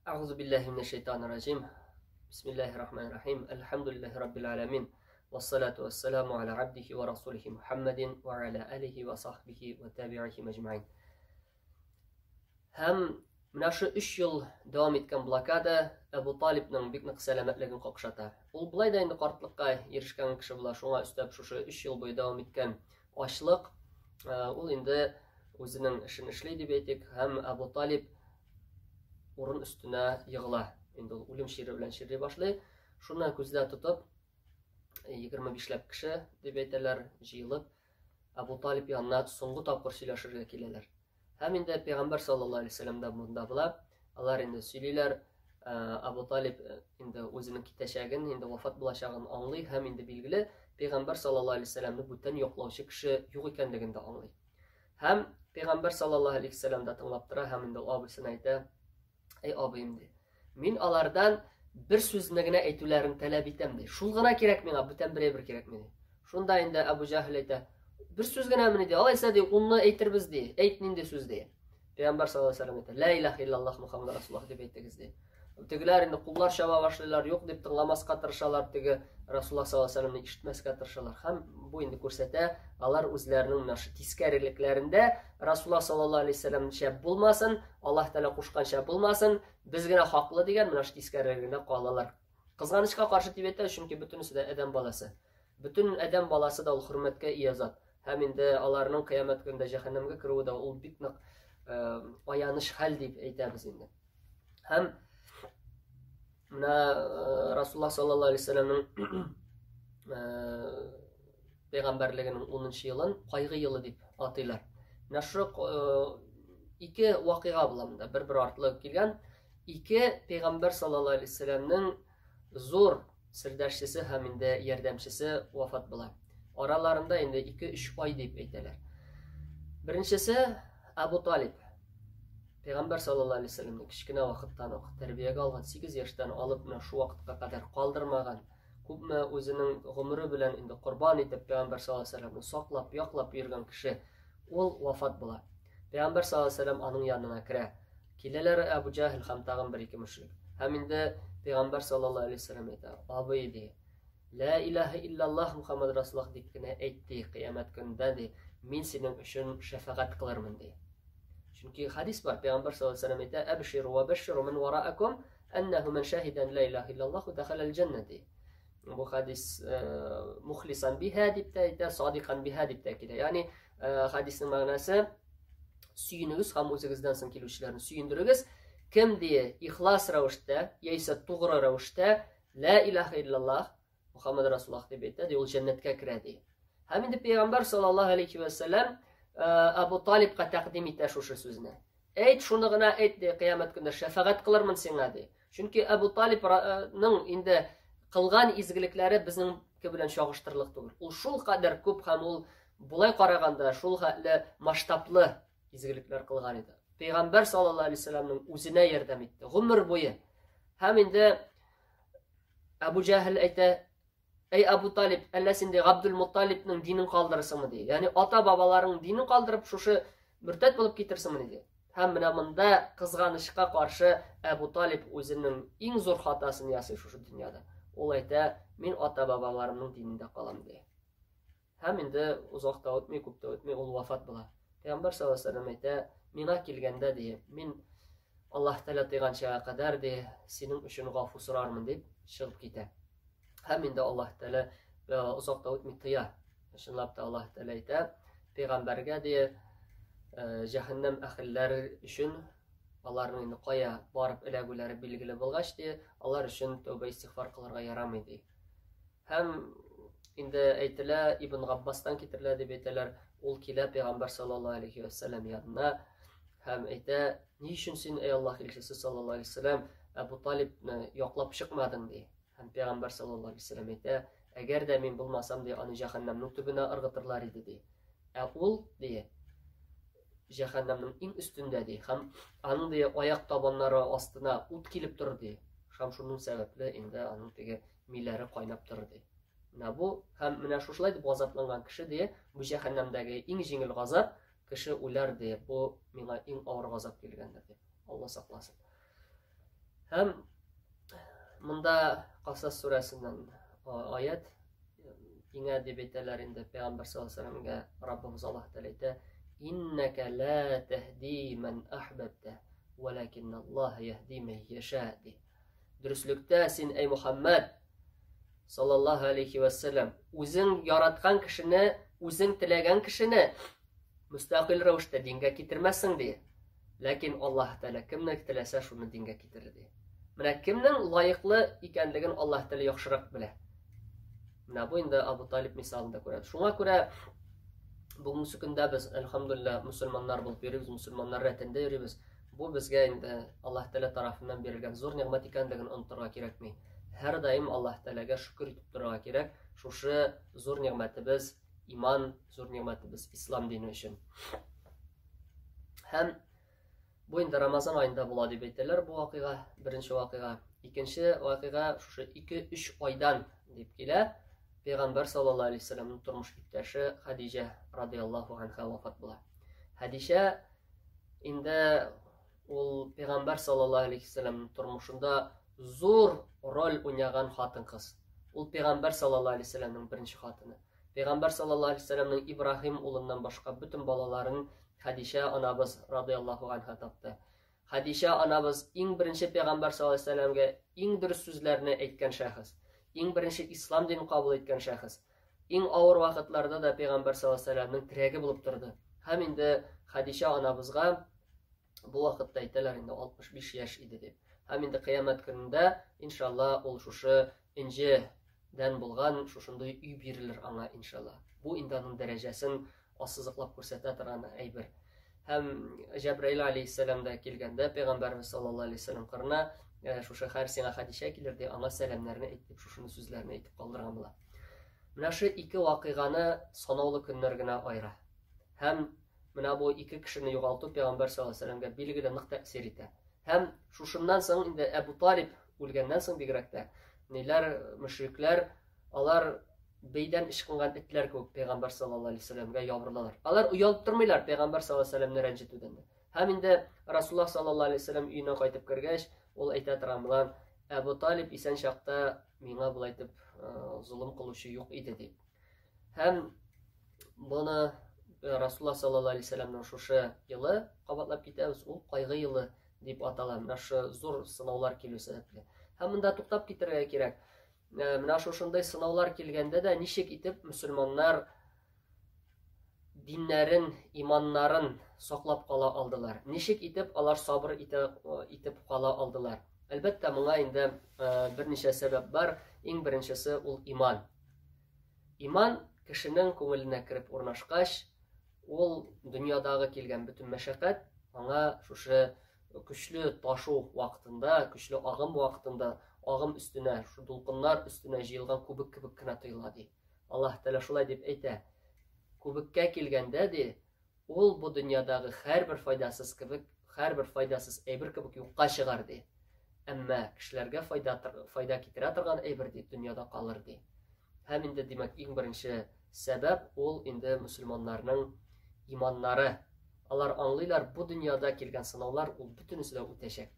Әгъузу биллаһи минәш шайтанир раҗим. Бисмиллаһир рахманир рахим. Әлхәмдүлиллаһи раббил аламин. Вассалату вассаламу аля абдихи ва расулихи Мухаммадин ва аля алихи ва сахбихи ва табиихи мәҗмәин. Һәм менә шу 3 ел дәвам иткән блокада Әбу Талибның бик нык сәламәтлеген какшата. Ул болай да инде картлыкка ирешкән кеше була, шуңа өстәп шушы 3 ел буе дәвам иткән ачлык, ул инде үзенең эшен эшли дип әйтик, һәм Әбу Талиб урын өстенә егыла. Инде ул үлем чире белән чирли башлый. Шуны күздә тотып, 25ләп кеше дип әйтәләр, җыелып, Әбу Талиб янына соңгы тапкыр сөйләшергә киләләр. Һәм инде Пәйгамбәр саллаллаһу алейһи вәсәлләм дә монда була. Алар инде сөйлиләр, Әбу Талиб инде үзенең китәчәген, инде вафат булачагын аңлый һәм инде билгеле Пәйгамбәр саллаллаһу алейһи вәсәлләмне бүтән яклаучы кеше юк икәнлеген дә аңлый. Һәм Пәйгамбәр саллаллаһу алейһи вәсәлләм дә тыңлап тора һәм инде ул абыйсына әйтә: "Әй абыем, ди. Мин алардан бер сүзне генә әйтүләрен таләп итәм, ди. Шул гына кирәк миңа, бүтән бер әйбер кирәкми, ди. Шунда инде Әбу Җәһел әйтә: "Бер сүз генәмени, ди. Алайса, ди, унны әйтербез, ди. Әйт нинди сүз, ди. Пәйгамбәр саллаллаһу алейһи вәсәлләм әйтә: "Ла илаһа иллаллаһ Мухаммад расулуллаһ дип әйтегез", ди. Тегеләр инде куллар чаба башлыйлар, юк дип тыңламаска тырышалар, теге Расулуллаһ саллаллаһу алейһи вәсәлләмне ишетмәскә тырышалар. Һәм бу инде күрсәтә, алар үзләренең менә шул тискәрелекләрендә Расулуллаһ саллаллаһу алейһи вәсәлләмчә булмасын, Аллаһ Тәгалә кушканча булмасын, без генә хаклы дигән менә шул тискәрелегенә калалар. Кызганычка каршы дип әйтә, чөнки бөтенесе дә адәм баласы. Бөтен адәм баласы да ул хөрмәткә ия зат. Һәм инде аларның кыямәт көнендә җәһәннәмгә керүе дә ул бик нык аяныч хәл дип әйтәбез инде. Һәм менә Расулуллаһ саллаллаһу алейһи вәсәлләмнең пәйгамбәрлегенең 10 елын кайгы елы дип атыйлар. Менә шу ике вакыйга була монда, бер-бер артлы килгән ике пәйгамбәр саллаллаһу алейһи вәсәлләмнең зур сердәшчесе һәм инде ярдәмчесе вафат була. Араларында инде 2-3 ай дип әйтәләр. Беренчесе Абу Талиб. Пәйгамбәр саллаллаһу алейһи вәсәлләмне кечкенә вакыттан ук тәрбиягә алган, 8 яшьтән алып менә шу вакытка кадәр калдырмаган, күпме үзенең гомере белән инде корбан итеп Пәйгамбәр саллаллаһу алейһи вәсәлләмне саклап, яклап йөргән кеше, ул вафат була. Пәйгамбәр саллаллаһу алейһи вәсәлләм аның янына керә. Киләләр Әбу Җаһил һәм тагын бер ике мөшрик. Һәм инде Пәйгамбәр саллаллаһу алейһи вәсәлләм әйтә: "Абый, ди, Лә илаһа иллаллаһ Мухаммад Расулуллаһ дип кенә әйт, ди, кыямәт көнендә, ди, мин синең өчен шәфәгать кылырмын, ди. Чөнки хадис бар, Пәйгамбәр саллаллаһу алейһи вәсәлләм әйтә: "Әбширу ва башширу мин вараакум аннаху ман шаһида ла илаһа иллаллаһ дахала аль-җанна", ди. Бу хадис мухлисан биха дип тә әйтә, садикан биха дип тә килә. Ягъни хадисның мәгънәсе сөенегез һәм үзегездән соң килүчеләрне сөендерегез. Кем ди ихлас рәвештә яисә тугры рәвештә Лә илаһа иллаллаһ Мухаммад Расуллаһ дип әйтә, ди, ул җәннәткә керә, ди. Һәм инде Пәйгамбәр саллаллаһу алейхи ва сәлләм Абу Талибка тәкъдим итә шушы сүзне. Әйт, шуны гына әйт, ди, кыямәт көндә шәфәгать кылырмын сиңа, ди. Чөнки Абу Талибның инде кылган изгелекләре безнеңке белән чагыштырырлык түгел. Ул шул кадәр күп һәм ул болай караганда шул хәтле масштаблы изгелекләр кылган иде. Пәйгамбәр саллаллаһу алейһи вәсәлләмнең үзенә ярдәм итте гомер буе. Һәм инде Әбу Җәһел әйтә, Әй Әбу Талиб, әллә син ди Габдул Мутталибның динен калдырырсыңмы ди. Ягъни ата-бабаларың динен калдырып шушы мөртәт булып китерсеңме ди. Һәм менә монда кызганычка каршы Әбу Талиб үзенең иң зур хатасын ясый шушы дөньяда. Ул әйтә, мин ата-бабаларымның динендә калам ди. Һәм инде озак та үтми, күп тә үтми, ул вафат була. Пәйгамбәр саллаллаһу алейһи вәсәлләм әйтә, миңа килгәндә ди, мин Аллаһ Тәгалә тыйганчага кадәр ди, синең өчен гафу сорармын дип чыгып китә. Һәм инде Аллаһ Тәгалә э, озак та үтми тыя. Чынлап та Аллаһ Тәгалә әйтә, пәйгамбәргә ди, э, җәһәннәм әһелләре өчен аларның инде кая барып эләгүләре билгеле булгач ди, алар өчен тәүбә истигъфар кылырга ярамый ди. Һәм инде әйтелә, Ибн Габбастан китерелә дип әйтәләр, ул килә пәйгамбәр саллаллаһу алейхи вәсәлләм янына һәм әйтә, ни өчен син, әй Аллаһ илчесе саллаллаһу алейхи вәсәлләм, Әбу Талибны яклап чыкмадың ди. Һәм пәйгамбәр саллаллаһу алейхи вәсәлләм әйтә, әгәр дә мин булмасам ди, аны җәһәннәмнең төбенә ыргытырлар иде ди. Ә ул ди, җәһәннәмнең иң өстендә ди, һәм аның ди аяк табаннары астына ут килеп торыр ди. Һәм шуның сәбәпле инде аның теге миләре кайнап торыр ди. Менә бу һәм менә шушылай дип газапланган кеше ди, бу җәһәннәмдәге иң җиңел газап, кеше үләр ди, бу миңа иң авыр газап килгәндер дип. Алла сакласын. Һәм монда Касас сүрәсеннән аят иңә дип әйтәләр инде Пәйгамбәр саллаллаһу алейһи вәсәлләмгә Раббыбыз Аллаһ Тәгалә әйтә: "Иннәкә ла тәһди ман ахбабта, вәләкинналлаһ яһди ман яша" ди. Дөреслектә син, әй Мухаммад саллаллаһу алейхи вәсәлләм, үзең яраткан кешене, үзең теләгән кешене мөстәкыйль рәвештә дингә китермәссең ди. Ләкин Аллаһ Тәгалә кемне теләсә, шуны дингә китерер ди. Менә кемнең лаеклы икәнлеген Аллаһ Тәгалә яхшырак белә. Менә бу инде Абу Талиб мисалында күрәбез. Шуңа күрә бүгенге көндә без, әлхәмдулилла, мөселманнар булып йөрибез, мөселманнар рәтендә йөрибез. Бу безгә инде Аллаһ Тәгалә тарафыннан бирелгән зур нигъмәт икәнлеген онытырга кирәкми. Һәрдаим Аллаһ Тәгаләгә шөкер итеп торырга кирәк. Шушы зур нигъмәтебез иман, зур нигъмәтебез ислам дине өчен. Һәм бу инде Рамазан аенда була дип әйтәләр бу вакыйга, беренче вакыйга. Икенче вакыйга шушы 2-3 айдан дип килә. Пәйгамбәр саллаллаһу алейһи вәсәлләмнең тормыш иптәше Хадиҗә радияллаһу анха вафат була. Хадиҗә инде ул пәйгамбәр саллаллаһу алейһи вәсәлләмнең тормышында зур роль уйнаган хатын-кыз. Ул пәйгамбәр саллаллаһу алейһи вәсәлләмнең беренче хатыны. Пәйгамбәр саллаллаһу алейһи вәсәлләмнең Ибраһим улыннан башка бөтен балаларын Хәдичә анабыз радияллаһу анха тапты. Хәдичә анабыз иң беренче пәйгамбәр саллаллаһу алейһи вәсәлләмгә иң дөрес сүзләрне әйткән шәхес, иң беренче ислам динен кабул иткән шәхес. Иң авыр вакытларда да пәйгамбәр саллаллаһу алейһи вәсәлләмнең терәге булып торды. Һәм инде Хәдичә анабызга бу вакытта әйтәләр инде 65 яшь иде дип. Һәм инде кыямәт көнендә, иншалла, ул шушы энҗедән булган шушындый өй бирелер аңа, иншалла. Бу инде аның дәрәҗәсен ассызыклап күрсәтә торган әйбер. Һәм Җәбраил алейһиссәлам да килгәндә пәйгамбәрбез саллаллаһу алейһи вәсәлләм кырына шушы хәр сиңа Хәдичә килер ди, аңа сәламнәрне әйт дип шушыны сүзләрне әйтеп калдырган була. Менә шу ике вакыйганы санаулы көннәр генә аера. Һәм менә бу ике кешене югалту пәйгамбәр саллаллаһу алейһи вәсәлләмгә билгеле нык тәэсир итә. Һәм шушыннан соң инде Әбу Талиб үлгәннән соң бигрәк тә ниләр мөшрикләр алар бәйдән ычкынган этләр кебек пәйгамбәр саллаллаһу алейһи вәсәлләмгә ябырылалар. Алар оялып тормыйлар пәйгамбәр саллаллаһу алейһи вәсәлләмне рәнҗетүдән дә. Һәм инде Расуллаһ саллаллаһу алейһи вәсәлләм өенә кайтып кергәч, ул әйтә торган булган, Әбу Талиб исән чакта миңа болай итеп золым кылучы юк иде дип. Һәм моны Расуллаһ саллаллаһу алейһи вәсәлләмнең шушы елы кабатлап китәбез, ул кайгы елы дип атала. Менә шушы зур сынаулар килү сәбәпле. Һәм монда туктап китәргә кирәк. Менә шушындый сынаулар килгәндә дә ничек итеп мөселманнар диннәрен, иманнарын саклап кала алдылар? Ничек итеп алар сабыр итә, итеп кала алдылар? Әлбәттә, моңа инде берничә сәбәп бар. Иң беренчесе ул иман. Иман кешенең күңеленә кереп урнашкач, ул дөньядагы килгән бөтен мәшәкать аңа шушы көчле ташу вакытында, көчле агым вакытында, агым өстенә, шу дулкыннар өстенә җыелган күбек кебек кенә тоела ди. Аллаһ Тәгалә шулай дип әйтә. Күбеккә килгәндә ди, ул бу дөньядагы һәрбер файдасыз кебек, һәрбер файдасыз әйбер кебек юкка чыгар ди. Әмма кешеләргә файда файда китерә торган әйбер ди дөньяда калыр ди. Һәм инде димәк иң беренче сәбәп ул инде мөселманнарның иманнары. Алар аңлыйлар, бу дөньяда килгән сынаулар ул бөтенесе дә үтәчәк.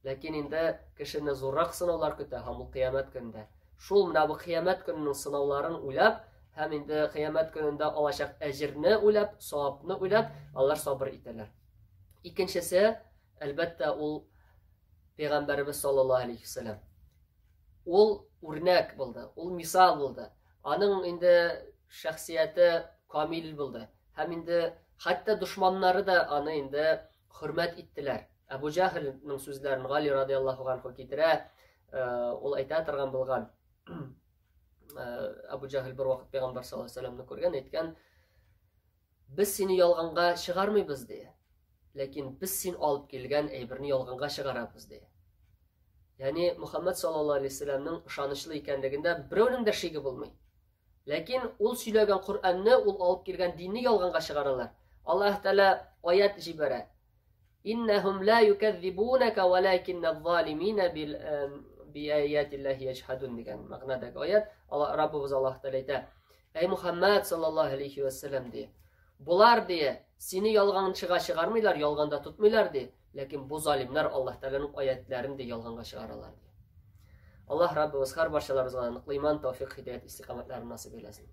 Ләкин инде кешене зуррак сынаулар көтә һәм ул кыямәт көнендә. Шул менә бу кыямәт көненең сынауларын уйлап, һәм инде кыямәт көнендә алачак әҗерне уйлап, савапны уйлап, алар сабыр итәләр. Икенчесе, әлбәттә, ул пәйгамбәребез саллаллаһу алейхи вәсәләм. Ул үрнәк булды, ул мисал булды. Аның инде шәхсияте камил булды. Һәм инде хәтта дошманнары да аны инде хөрмәт иттеләр. Әбу Җәһелнең сүзләрен Гали радияллаһу анху китерә, ул әйтә торган булган. Әбу Җәһел бер вакыт пәйгамбәр саллаллаһу алейһи вәсәлләмне күргән, әйткән: "Без сине ялганга чыгармыйбыз", ди. Ләкин без син алып килгән әйберне ялганга чыгарабыз, ди. Ягъни Мухаммад саллаллаһу алейһи вәсәлләмнең ышанычлы икәнлегендә берәүнең дә шиге булмый. Ләкин ул сөйләгән Коръәнне, ул алып килгән динне ялганга чыгаралар. Аллаһ Тәгалә аят җибәрә. Иннәһум ла юкәззибунака валакинна залимина бил биаятиллаһи яҗхадун дигән мәгънәдәге аят. Алла Раббыбыз Аллаһ Тәгалә әйтә: Әй Мухаммад саллаллаһу алейхи вәссәлам ди. Болар ди, сине ялганчыга чыгармыйлар, ялганда тотмыйлар ди. Ләкин бу залимнар Аллаһ Тәгаләнең аятларын ди ялганга чыгаралар ди. Аллаһ Раббыбыз һәр барчаларыбызга ныклы иман, тәүфик, һидәят, истикамәтләрен насыйп әйләсен.